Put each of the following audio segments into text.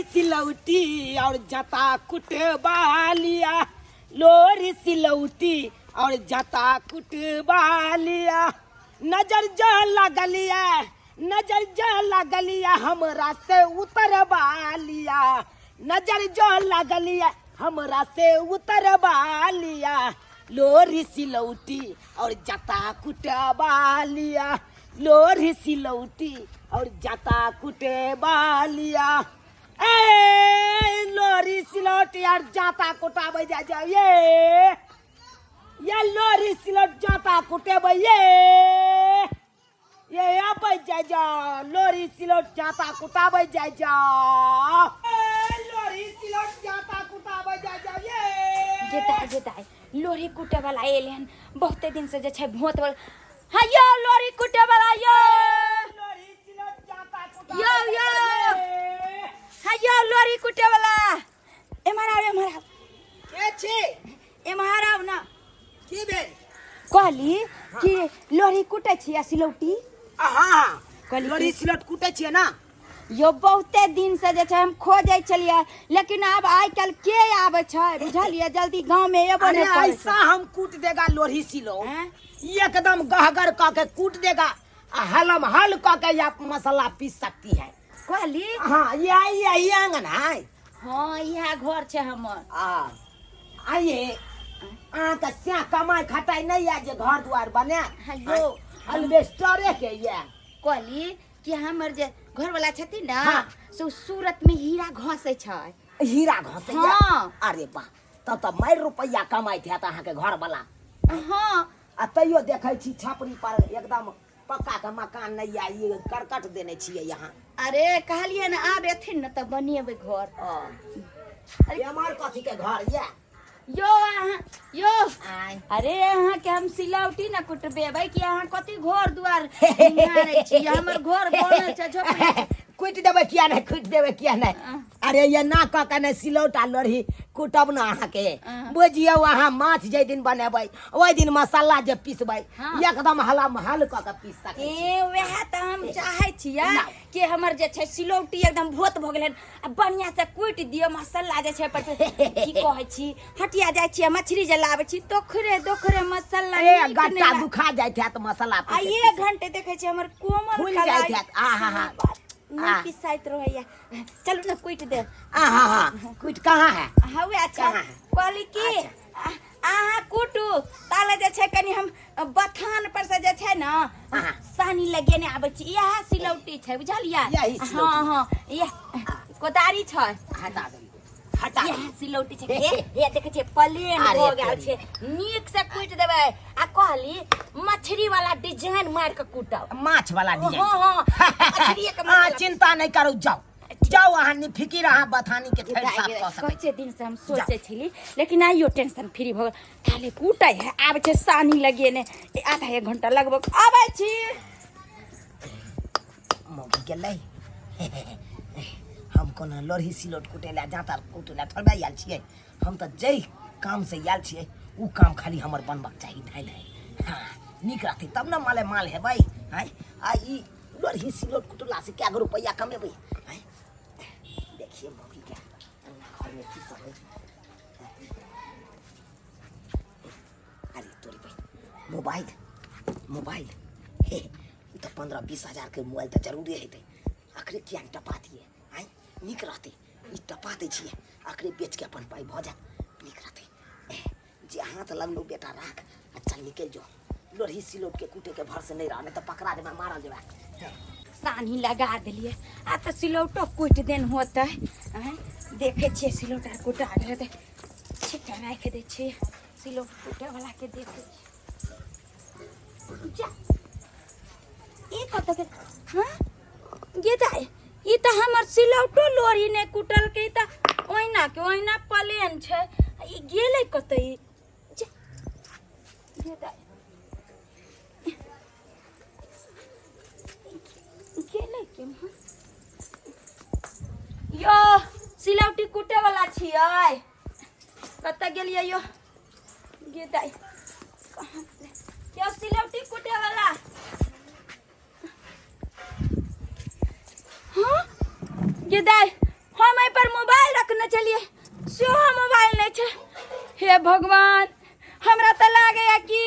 लोरी सिलौटी और जाता कुटबालिया, लोरी सिलौटी और जाता कुटबालिया। नजर जो लगलिया, नजर जो लगलिया हमरा से उतरबालिया, नजर जो लगलिया हमरा से उतरबालिया। लोरी सिलौटी और जाता कुटबालिया, लोरी सिलौटी और जाता कुटबालिया। ए लोरी सिलौटी और जाता कुटाबै जा जाओ, ये लोरी सिलौट जाता कुटेबै, ये आबै जाय जाओ, लोरी सिलौट जाता कुटाबै जाय जाओ, ए लोरी सिलौट जाता कुटाबै जाय जाओ। ये जेताय जेताय लोरी कुटे वाला एले हन बहुते दिन से जे छै भोत वाला। हाँ यो लोरी कुटे वाला यो, लोरी सिलौट जाता कुटाबै। यो, यो। हाँ यो लोरी कुटे वाला, एम्हर आउ एम्हर आउ। के छी? एम्हर आउ ना। की भेल? कहली कि लोरी कुटे छी आ सिलौटी? हाँ हाँ। कहली लोरी सिलौट कुटे छियै ना? यो बहुते दिन से जे छै हम खोजै छलियै, लेकिन आब आइ काल्हि के आबै छै बुझलियै, जल्दी गाँव में एबो अरे नहि करै छै। ऐसा हम कूट देगा लोरी सिलौट, हैं? एकदम गहगर क के कूट देगा आ हलम हल क के आप मसाला पीस सकती है। कहली हाँ ये यही आंगन है। हाँ इएह घर छै हमर। आ आइए, अहाँके से कमाइ खटाइ नहि यऽ जे घर दुआर बने। हेलो। अल्बेस्टरे के यऽ। कहली कि हमर जे घरवाला छथिन ने से ओ सूरत में हीरा घसै छै। हीरा घसै? हाँ। अरे वाह, तब तऽ मारि रुपैआ कमाइत हैत अहाँके घरवाला। हाँ। आ तैयो देखै छी छपरी पर एकदम पक्का के मकान नहि यऽ, ई करकट देने छियै यहाँ। अरे कहलियै ने आब एथिन ने तऽ बनेबै घर। अरे एम्हर कथी के घर यऽ? यो अहाँ यो। आय। अरे अहाँ के हम सिलौटी न कुटबेबै कि अहाँ कथी घर दुआर निहारै छी? हमर घर बनल छै झोपड़ी। कुटि देबै किया नहि, कुटि देबै किया नहि। अरे ये ना कऽ के नहि सिलौट आ लोढ़ी कुटब ने अहाँके, बुझियौ अहाँ माछ जाहि दिन बनेबै ओहि दिन मसाला जे पिसबै एकदम हलम हल कऽ के पीस सकै छी। ए वएह तऽ हम चाहै छियै ना। कि हमर जे छै सिलौटी एकदम भोत भऽ गेलै हन, आ बढ़िआँ से कुटि दियौ मसाला जे छै पर की कहै छी, हटिया जाइ छियै मछली जे लाबै छी दोखरे दोखरे मसाला ए नीक नहि गट्टा दुखा जाइत हैत मसाला आ पीसैत। एक घंटे देखै छियै हमर कोमल फूलि कलाई जाइत हैत, आहा हा। बात नहि आ। पिसाइत रहैया। चलू ने कुटि देब। आहा हा, कुटि कहाँ है? हौवे अच्छा। कहाँ है? कहली कि अच्छा। अहाँ कुटू ताले जे छै कनि हम बथान पर से जे छै ने हाँ। सानी लगेने आबै छी। इएह सिलौटी छै बुझलियै? यही सिलौटी। हाँ हाँ, इएह कोदारी छै। हटा देलियै, हटा इएह देलियै। सिलौटी छै। हे हे देखै छियै प्लेन अरे भऽ गेल छै, नीक से कुटि देबै। आ कहली मछली वाला डिजाइन मारि कऽ कुटब। माछ वाला डिजाइन? हाँ हाँ, मछली के अहाँ मसाला। चिंता नहि करू, जाउ जाउ, अहाँ निफिकिर, अहाँ बथानी के थैर साफ कऽ सकै छी। कते दिन से हम सोचै छली, लेकिन आइयो टेंशन फ्री भऽ गेल। ताले कुटै है, आबै छै सानी लगेने, आधा एक घंटा लगभग आबै छी। मौगी गेलै। हम कोना लोढ़ी सिलौट कुटै लए जाँता कुटै लए थोड़बे आयल छियै? हम तऽ जाहि कामसँ आयल छियै ओ काम खाली हमर बनबाक चाही। धाइ धाइ, हाँ नीक रहतै तब ने माले माल हेबै। आँय, आ ई लोढ़ी सिलौट कुटलासँ कए गो रुपैआ कमेबै? आँय, देखिए मौगीके अंगना घरमे की सब है। अरे तोरी भाई, मोबाइल मोबाइल, हे ई तऽ 15-20 हजारके मोबाइल तऽ जरूरे हेतै। अखरे किया नहि टपा दिए? आँय, नीक रहतै, ई टपा दै छियै, अखरे बेचके अपन पाइ भऽ जायत, नीक रहतै। जे हाथ लगलो बेटा राख आ चल निकलि जो। लोढ़ी सिलौट के कूटे के भर से नहीं रह, नहीं तो पकड़ा जेबा, मारल जेबा। सानी लगा देलियै आ तऽ सिलौटो कुटि देन होतै। आँय, देखै छियै सिलौट आर कुटा गेल हेतै। छिट्टा राखि दै छियै, सिलौट कुटैवलाके देखै छियै। जा, ई कतऽ गेल? हँ गे दाइ, ई तऽ हमर सिलौटो लोढ़ी नहि कुटलकै, ई तऽ ओहिना के ओहिना प्लेन छै। आ ई गेलै कतऽ ई? जा गे दाइ, गेलै केम्हर यो? सिलौटी कुटे वाला छियै, कतऽ गेलियै यो? गे दाइ, कहाँ गेलै? यो सिलौटी कुटे वाला। हाँ गे दाइ, हम एहि पर आनने छलियै सेहो मोबाइल नहि छै। हे भगवान, हमरा तऽ लागैए कि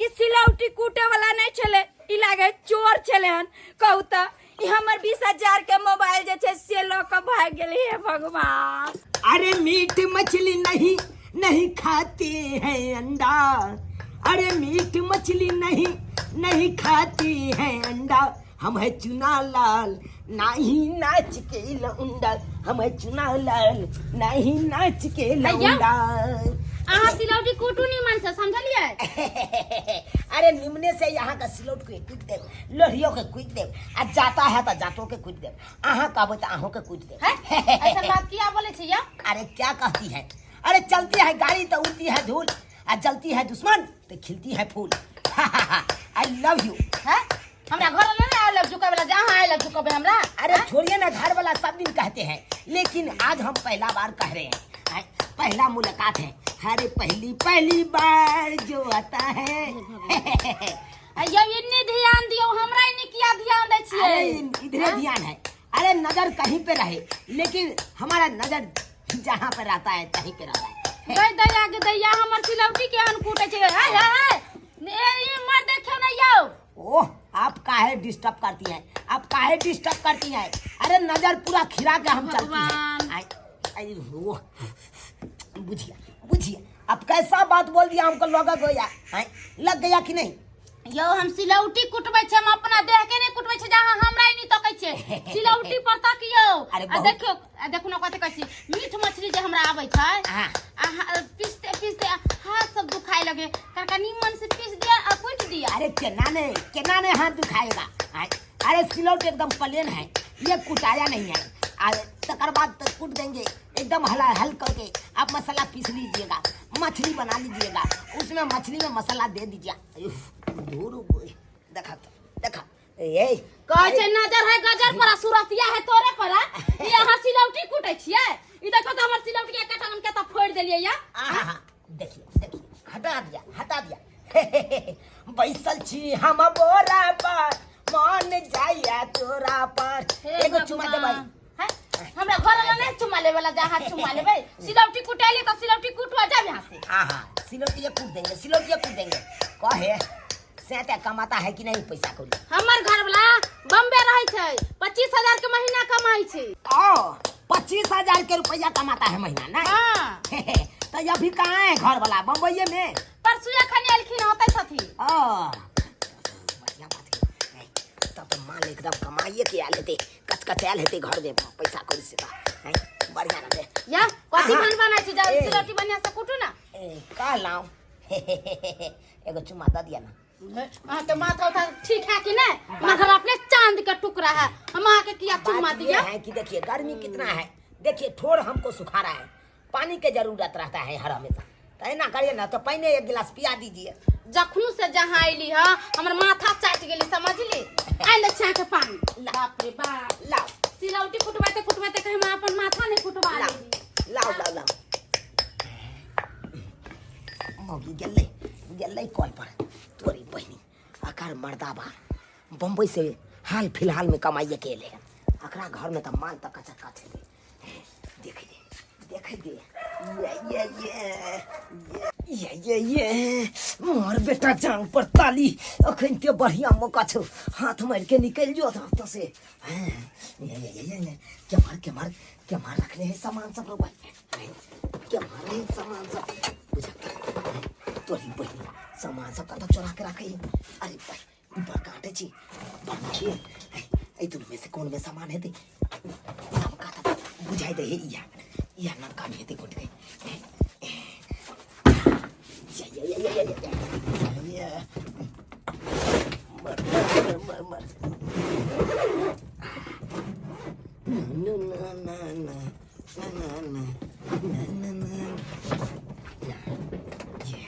ई सिलौटी कूटैवला नहि छलै, ई लागै चोर छलै हन। कहू तऽ, ई हमर 20,000 के मोबाइल जे छै से लऽ कऽ भागि गेलै। हे भगवान। अरे मीट मछली नहीं नहीं खाते हैं अंडा, अरे मीट मछली नहीं नहीं खाते हैं अंडा, हम है चुना लाल नाही नाच के लौंडा, हम है चुना लाल नाही नाच के भैया। लौंडा। अहाँ सिलौटी कूटू निमन से, समझलियै? अरे निमने से यहाँ का सिलौट के कूट देव, लोहियो के कूट देव, आ जाता है तो जातो के कूट देव, अहाँ कहबे तो अहों के कूट देव। है ऐसा बात किया बोले छी या? अरे क्या कहती है, अरे चलती है गाड़ी तो उड़ती है धूल, आ जलती है दुश्मन तो खिलती है फूल। I love you. है हमरा घर में नहीं I love you कहबे, जहाँ I love you कहबे हमरा। अरे छोड़िए ना, घर वाला सब दिन कहते हैं, लेकिन आज हम पहला बार कह रहे हैं, हैं, पहला मुलाकात है। अरे पहली पहली बार जो आता है। अयो इन्नी ध्यान दियो हमरा, इन्नी किया ध्यान दै छियै? अरे इधरे ध्यान है। अरे नजर कहीं पे रहे, लेकिन हमारा नजर जहाँ पे रहता है तहीं पे रहता है। गई दैया के दैया, हमर सिलौटी केहन कूटे छै। हाय हाय, ए ई मर देखियो ना यौ। ओह, आप काहे डिस्टर्ब करती हैं, आप काहे डिस्टर्ब करती हैं? अरे नजर पूरा खिरा के हम चलती हैं। भगवान। आई आई ओह, बुझिए बुझिए, आप कैसा बात बोल दिया, हमको लग गया हैं, लग गया कि नहीं? यौ हम सिलौटी कुटबै छै, हम अपना देह के नहि कुटबै छै, जहाँ हमरा ही नहि तकै छै सिलौटी पर तकियौ। अरे आ बहुत- देखियौ, आ देखू ने कथी कहै छी, मीट मछली जे हमरा आबै छै हाँ। आ पीसते पीसते हाथ सब दुखाय लगे, कनका नीमन से पीस दिया आ कुटि दिया। अरे केना ने हाथ दुखाएगा? आय, अरे सिलौट एकदम प्लेन है, ये कुटाया नहीं है। अरे तकर बाद तो कूट देंगे एकदम हला हल करके। आप मसाला पीस लीजिएगा, मछली बना लीजिएगा, उसमें मछली में मसाला दे दीजिए। उफ, दूर देखा तो देखा ए। कहै छै नजर है गजर पर आ सुरतिया है तोरे पर। आ ई अहाँ सिलौटी कुटै छियै? ई देखो तऽ हमर सिलौटी के कटन के तऽ फोड़ि देलियै या। आहा, देखिए देखिए, हटा दिया हटा दिया। बैसल छी हम बोरा पर, मन जाइया तोरा पर। हे एगो चुमा देबै। भगवान। हैं? हमरा घर वाला नहीं चुमा लेवे वाला, जहाँ चुमा लेबै सिलौटी कुटेली तऽ सिलौटी कुटवा जाब यहाँ से। आहा, सिलौटिया कूट देंगे, सिलौटिया कूट देंगे। कहे सेते कमाता है कि नहीं पैसा कौड़ी? हमर घर वाला बम्बे रहै छै, 25,000 के महीना कमाइ छै। ओ 25,000 के रुपया कमाता है महीना ना? हाँ। तो अभी कहाँ है घर वाला, बम्बई में? परसू एखन एलखिन, होतै छथिन। ओ बढ़िया बात है। तब तो माल एकदम कमाइए के आयल हेतै, कचकचायल हेतै घर में पैसा कौड़ी से तो हैं, बढ़िया रहते। या कथी हाँ। मन बनाइ छी? जा ए। सिलौटी बढ़िया से कुटू ना। ए, का लाऊं? एगो चुमा दे दिया ना। अहाँके माथा उथा ठीक है कि नहीं? मगर अपने चांद का टुकड़ा है, हम अहाँके किया चुम्मा बात ये दिया? है कि देखिए गर्मी कितना है, देखिए ठोर हमको सुखा रहा है, पानी के जरूरत रहता है हर हमेशा, तो ऐना करिए ना तो पहले एक गिलास पिया दीजिए। जखनू से जहाँ अयली ह हमर माथा चाटि गेली, समझली? आनि दै छी अहाँके पानी। बाप रे बाप। लाओ। सिलौटी कुटबैते कुटबैते कहीं हम अपन माथा नहीं कुटबा लाओ। लेली। लाओ लाओ लाओ। मौगी गेलै गेलै कल पर। तोरी बहिनी, अकर मर्दाबा बम्बई से हाल फिलहाल में कमाइए के एले हन, अकरा घर में तो माल तक कचा कच हेतै। देख दे देख दे, ये ये ये ये ये ये मोर बेटा जान पर ताली, अखन ते बढ़िया मौका छौ, हाथ मारि के निकलि जो तो से। ये ये ये ये के मार के मार के मार रखने है सामान सब लोग, के मार रहे सामान सब बुझा तोरी बहिनी, सामान सब कतऽ चोरा के राखै। अरे भाई बड़ काटे छी बड़ छी, एहि दुनू में से कोन में सामान हेतै? नमका तऽ बुझाइ दै है, इएह इएह नमका में हेतै गोटके। ये ये ये ये ये ये मर मर मर मर ना ना ना ना ना ना ना ना ना ये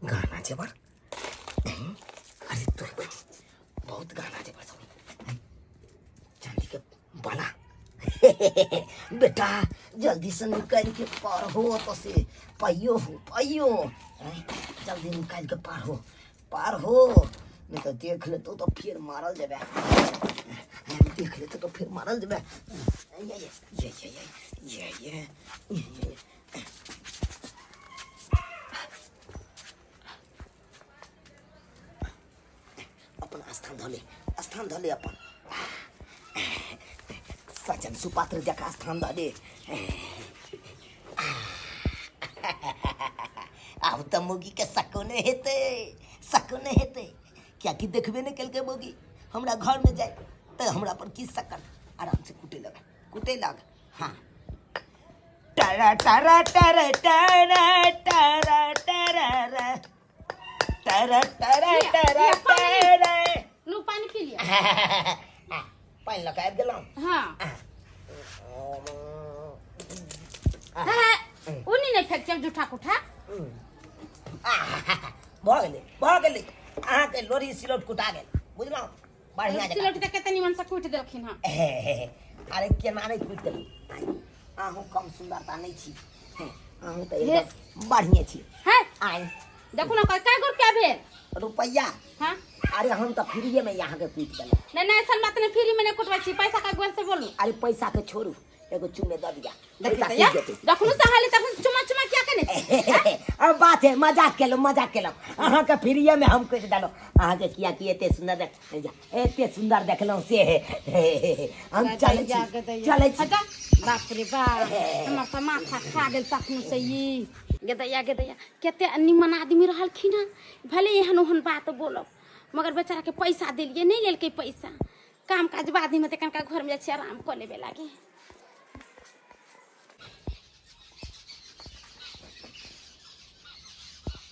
गाना जेवर। अरे तोर बहुत गाना जेवर सब, चांदी के बाला। बेटा जल्दी से निकल के पार हो तो से पाइयो हो पाइयो, जल्दी निकाल के पार हो पार हो, नहीं तो देख ले तो फिर मारल जेबे। देख लेतै तऽ फेर मारल जेबै। ये ये ये ये ये ये ये ये। अपन स्थान धऽ ले, स्थान धऽ ले अपन। सजन सुपात्र जकाँ स्थान धऽ ले। आब तऽ मौगीके शको नहि हेतै, शको नहि हेतै, कियाकि देखबे नहि केलकै मौगी हमरा घरमे जाय तऽ हमरा पर की शक करतै। आरामसँ कुटे लग, कुटे लग। हाँ, ta-ra ta-ra ta-ra ta-ra ta-ra ta-ra ta-ra ta-ra ta-ra ta-ra. लू, पानि पी लिअ। पानि लऽ कऽ आबि गेलहुँ। हाँ, उनी नहि फेक छियै जूठा कुठा। भऽ गेलै, भऽ गेलै, अहाँके लोरी सिलौट कुटा गेल, बुझलहुँ? बढ़िआँ जकाँ। सिलौटी तऽ कते निमन से कुटि देलखिन हँ। अरे, केना नहि कुटि देलहुँ? अहूँ कम सुन्दरता नहि छी, अहूँ तऽ एकदम बढ़िए छी। है आइ देखू ने, कए गो रुपया भेल? रुपैआ? हाँ। अरे, हम तऽ फ्रीएमे अहाँके कुटि देलहुँ। नहि नहि, ऐसन बात नहि, फ्री में नहीं कुटबै छी। पैसा का गोल से बोलू। अरे, पैसा के छोड़ू, एगो चुमे दऽ दिया। देखी पैसा तऽ सीख या जेतै। जखन सहाली तखन चुमा चुमा किया केने छी? अब बात है, मजाक केलहुँ, मजाक केलहुँ। अहाँके फ्रीएमे हम कटि देलहुँ अहाँके, कियाकि एते सुन्दर एते सुन्दर देखलहुँ से हम चलै छी, चलै छी। हटा, बाप रे बाप, हमर तऽ माथा खा गेल तखन से ई गेदैया। गेदैया कते निमन आदमी रहलखिन हँ, भले एहन ओहन बात बोलब, मगर बेचारा के पैसा देलियै, नहि लेलकै पैसा। काम काज बाद में तऽ कनिका घरमे जाइ छी, आराम कऽ लेबे लागे।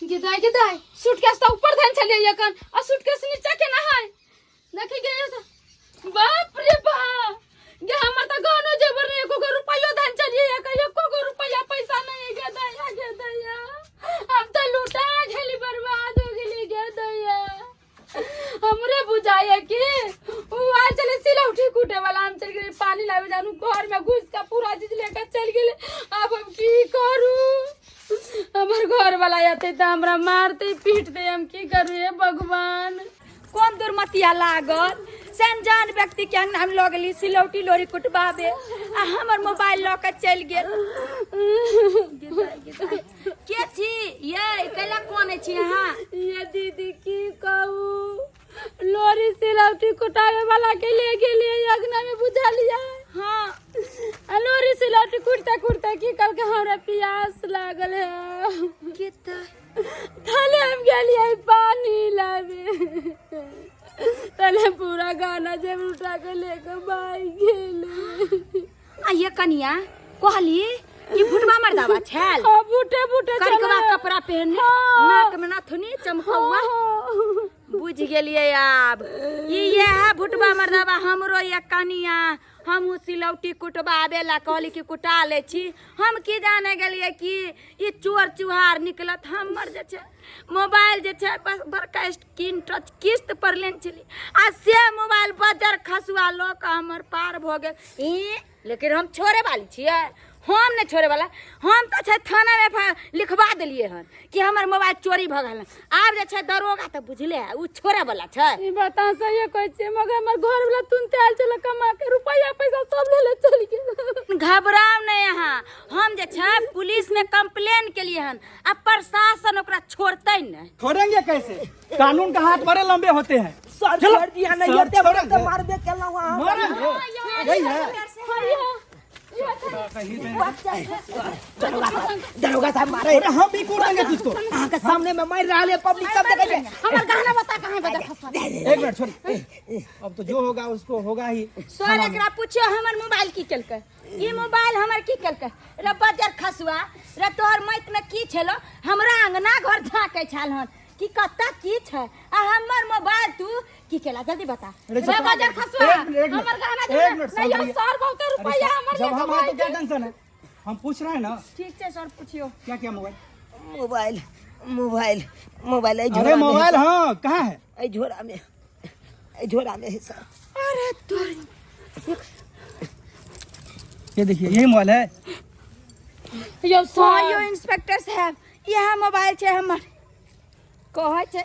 गेदाय, गेदाय, सूटकेस तऽ ऊपर धन छलियै एखन आ सूटकेस नीचा केना है? देखी गे, बाप रे बाप, गे हमर तऽ गहनो जेबर नहीं, एको गो रुपैयो धन छलियै एखन, एको गो रुपैया पैसा नहीं। गेदैया, गेदैया, हम तऽ लूटा गेली, बर्बाद हो गेली। गेदैया, हमरे बुझाइए कि उ आयल चले सिलौटी कूटे वाला, हम चल गेली पानी लावे, जानू घर में घुस के पूरा चीज लेकर चल गेले। अब हम की करू? हमर घर वाला आते तऽ हमरा मारते पीटते। हम की करू? हे भगवान! कोन दुर्मतिया लागल से अनजान व्यक्ति के अंगना में लऽ गेली सिलौटी लोरी कुटबाबे आ हमर मोबाइल लऽ के चलि गेल। के छी ये? कैला कोने छी अहाँ? ये दीदी, की कहू, लोरी सिलौटी कुटावे वाला के ले गेलियै अंगना में, बुझलियै? हाँ। आ लोरी सिलौटी कुटते कुटते की कल के हमरा प्यास लागल है। के तऽ तले हम गेलियै पानी लाबे, तले पूरा गहना जेब उठा के लेके भाग गेलै। आ ये कनिया, कहली कि भुटबा मर्दाबा छल? हाँ, बूटे बूटे करिकवा छलै। कपड़ा पहनने? हाँ। नाक में नथुनी चमकौआ? हाँ। बुझ गेलियै आब, ई इएह भुटबा मर्दाबा। हमरो ये कनिया, हमहूँ सिलौटी कुटबाबे ला कहली कि कुटा लै छी। हम की जाने गेलियै कि ई चोर चुहार निकलत। हमर जे छै मोबाइल जे छै बस बड़का स्क्रीन टच किस्त पर लेने छली आ से मोबाइल बजर खसुआ लऽ कऽ हमर पार भऽ गेल ई। लेकिन हम छोड़े वाली छियै? हम नहि छोड़े वाला। हम तऽ छै थानामे एफ लिखवा देलियै हन कि हमर मोबाइल चोरी भऽ गेल हन। आब जे छै दरोगा तऽ बुझले है, ओ छोड़े वाला छै? ई बात अहाँ सहिए कहै छियै, मगर हमर घर वाला तुरंत आयल छलै कमा के, रुपैआ पैसा सब लेले चलि गेल। घबराउ नहि अहाँ, हम जे छै पुलिस में कंप्लेन केलियै हन आ प्रशासन ओकरा छोड़तै नहि। छोड़ेंगे कैसे? कानून का हाथ बड़े लंबे होते हैं। सर, चलो। छोड़ दिया नहीं सर, होते तो छोड़ेंगे। मारबे केलहुँ अहाँ। मारेंगे, यही है। दरोगा साहब, दरोगा साहब, मारे। अरे, हम भी कूट देंगे तुझको। अहाँके सामने में मारि रहल है, पब्लिक सब देखै छै। हमर गहना बता, कहाँ बता खसवा? एक मिनट छोड़, अब तो जो होगा उसको होगा ही। सर, एकरा पूछियो हमर मोबाइल की केलकै, ई मोबाइल हमर की केलकै। रे बजर खसुआ रे, तोहर मैत में की छलो? हमरा अंगना घर झाँकै छल हन कि कतऽ की छै आ हमर मोबाइल तू की केला? जल्दी बता। अरे रे बजर खसुआ, एक मिनट, एक मिनट, हमर गहना एक मिनट, नहीं शांत रहिए। सर, बहुते अरे रुपैआ सर, हमर जब लेके हम आए तो भागि क्या गेल। टेंशन है? हम पूछ रहे हैं ना। ठीक छै सर, पूछियो। क्या क्या मोबाइल? मोबाइल, मोबाइल, मोबाइल एहि झोरा अरे में है मोबाइल सर। हाँ, कहाँ है? एहि झोरा में, एहि झोरा में है सर। अरे तोर ये देखिए, यही मोबाइल है। यौ हाँ सर। यौ इंस्पेक्टर साहब, इएह मोबाइल छै हमर, कहै छै।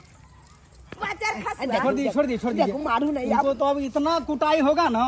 बजर खसुआ छोड़ दीजिए, छोड़ दीजिए, छोड़ दीजिए। देखो मारू नहीं आप इनको तो अब इतना कुटाई होगा ना।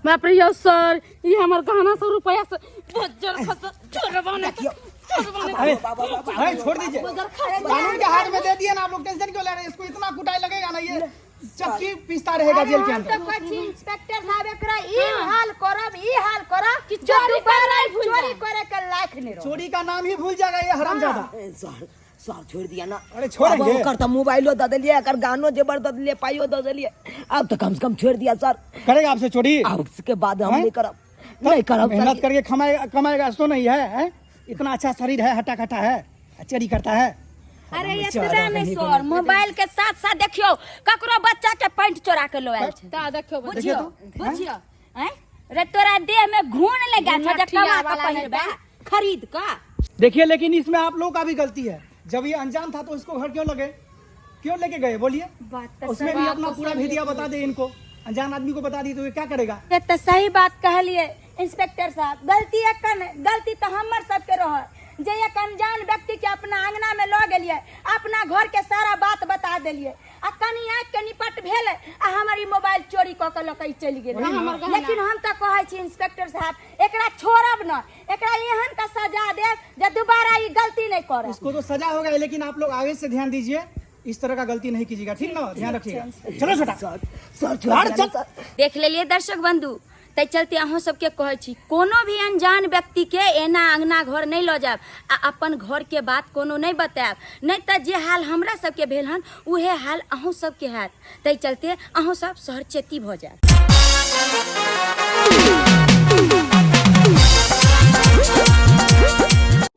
बाप रे यौ सर, ई हमर गहना सब रुपया से बजर खस छोड़बो नहीं। देखियो। छोड़बो नहीं। अरे बाबा, बाबा, अरे छोड़ दीजिए, कानून के हाथ में दे दिए ना, आप लोग टेंशन क्यों ले रहे हैं? इसको इतना कुटाई लगेगा ना, ये चक्की पिसता रहेगा जेल के हम अंदर। तो कहै छी इंस्पेक्टर साहब, एकरा ई हाल करब, ई हाल करब कि जे चोरी दोबारा करनाइ भूल चोरी जाए। करे के लायक नहीं रहो। चोरी का नाम ही भूल जाएगा ये हरामजादा। ए, सर सर छोड़ दिया ना। अरे छोड़ेंगे। अब ओकर तो मोबाइलो दे देलिए, एकर गानो जेवर दे देलिए, पाइयो दे देलिए, अब तो कम से कम छोड़ दिया सर। करेगा आपसे चोरी? अब उसके बाद हम हैं? नहीं करब, नहीं करब सर। मेहनत करके कमाएगा, कमाएगा तो नहीं है, हैं? इतना अच्छा शरीर है, हटा खटा है, चोरी करता है। अरे एतबे नहि सर, मोबाइल के साथ साथ देखियो ककरो बच्चा के पैंट चोरा के लो आयल छै। ता देखियो। बुझियो, बुझियो हैं रे, तोरा देह में घून लगा छौ जे नठिया कमा के वाला पहिरबे खरीद का। देखिए, लेकिन इसमें आप लोगों का भी गलती है। जब ये अनजान था तो इसको घर क्यों लगे, क्यों लेके गए बोलिए? बात तो उसमें भी अपना पूरा भेदिया बता दे इनको, अनजान आदमी को बता दी तो ये क्या करेगा? ये तो सही बात कहलिए इंस्पेक्टर साहब, गलती एखन गलती तो हमर सबके रह जे एक अनजान व्यक्ति के अपना अंगना में लऽ गेलिए, अपना घर के सारा बात बता देलिए, आ कनी आँखि के निपट भेल आ हमर ई मोबाइल चोरी कऽ के लऽ के ई चलि गेल। लेकिन हम तऽ कहै छी इंस्पेक्टर साहब, एकरा छोड़ब न, एकरा एहन के सजा देब जे दोबारा ई गलती नहीं करत। इसको तो सजा होगा, लेकिन आप लोग आगे से ध्यान दीजिए, इस तरह का गलती नहीं कीजिएगा, ठीक ना? ध्यान रखिएगा। चलो छोटा सर सर छोड़ अरे दिया ना, चल। सर। देख लेलिए दर्शक बंधु, ताहि चलते अहूँ सबके कहै छी कोनो भी अनजान व्यक्तिके एना अङ्गना घर नहि लऽ जायब आ अपन घरके बात कोनो नहि बतायब, नहि तऽ जे हाल हमरा सबके भेल हन उहे हाल अहूँ सबके हैत। ताहि चलते अहूँ सब सहरचेती भऽ जायब।